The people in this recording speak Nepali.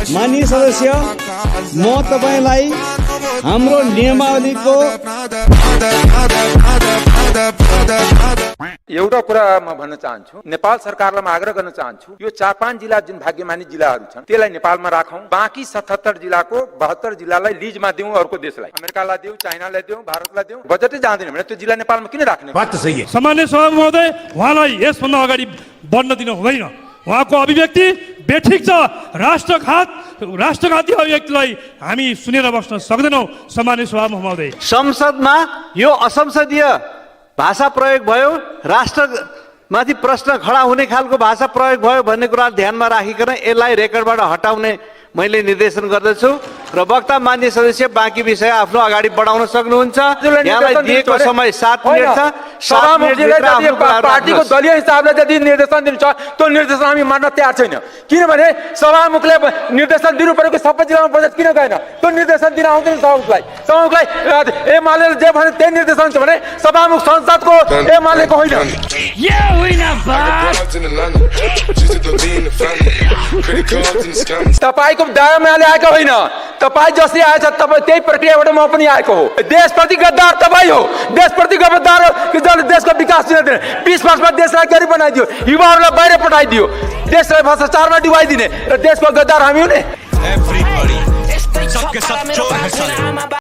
माननीय सदस्य, म तपाईलाई हाम्रो नियमावलीको एउटा कुरा म भन्न चाहन्छु, नेपाल सरकारलाई म आग्रह गर्न चाहन्छु, यो 4-5 जिल्ला जुन भाग्यमानी जिल्लाहरू छन् त्यसलाई नेपालमा राखौं, बाँकी 77 जिल्लाको 72 जिल्लालाई लिजमा दिउँ, अर्को देशलाई, अमेरिकालाई दिउँ, चाइनालाई दिउँ, भारतलाई दिउँ। बजेटै जाँदैन भने त्यो जिल्ला नेपालमा किन राख्ने? बात त सही है। सामान्य सभा महोदय, उहाँलाई यसभन्दा अगाडि बढ्न दिन हुँदैन। उहाँको अभिव्यक्ति बेठिक छ। राष्ट्रघाती अभिव्यक्तिलाई हामी सुनेर बस्न सक्दैनौँ। सामान्य सभा महोदय, संसदमा यो असंसदीय भाषा प्रयोग भयो, राष्ट्रमाथि प्रश्न खडा हुने खालको भाषा प्रयोग भयो भन्ने कुरा ध्यानमा राखिकन यसलाई रेकर्डबाट हटाउने मैले निर्देशन गर्दछु र वक्ता मान्य सदस्य बाँकी विषय आफ्नो अगाडि बढाउन सक्नुहुन्छ। यहाँलाई दिएको समय 7 मिनेट छ। पार्टीको दलीय हिसाबले यदि निर्देशन दिनु छ त्यो निर्देशन हामी मान्न तयार छैन, किनभने सभामुखले निर्देशन दिनु परेको सबै जिल्लामा बजेट किन गएन? त्यो निर्देशन दिन आउँदैन सभामुखलाई। एमाले जे भने त्यही निर्देशन छ भने सभामुख संसदको एमालेको होइन। तपाईको दायामाले आएको होइन, तपाईँ जसरी आएछ तपाईँ त्यही प्रक्रियाबाट म पनि आएको हो। देशप्रति गद्दार तपाईँ हो, देशप्रति गद्दार हो कि जसले देशको विकास दिन 20 वर्षमा देशलाई गरीब बनाइदियो, युवाहरूलाई बाहिर पठाइदियो, देशलाई भ्रष्टाचारमा डुबाइदिने र देशको गद्दार हामी हुने।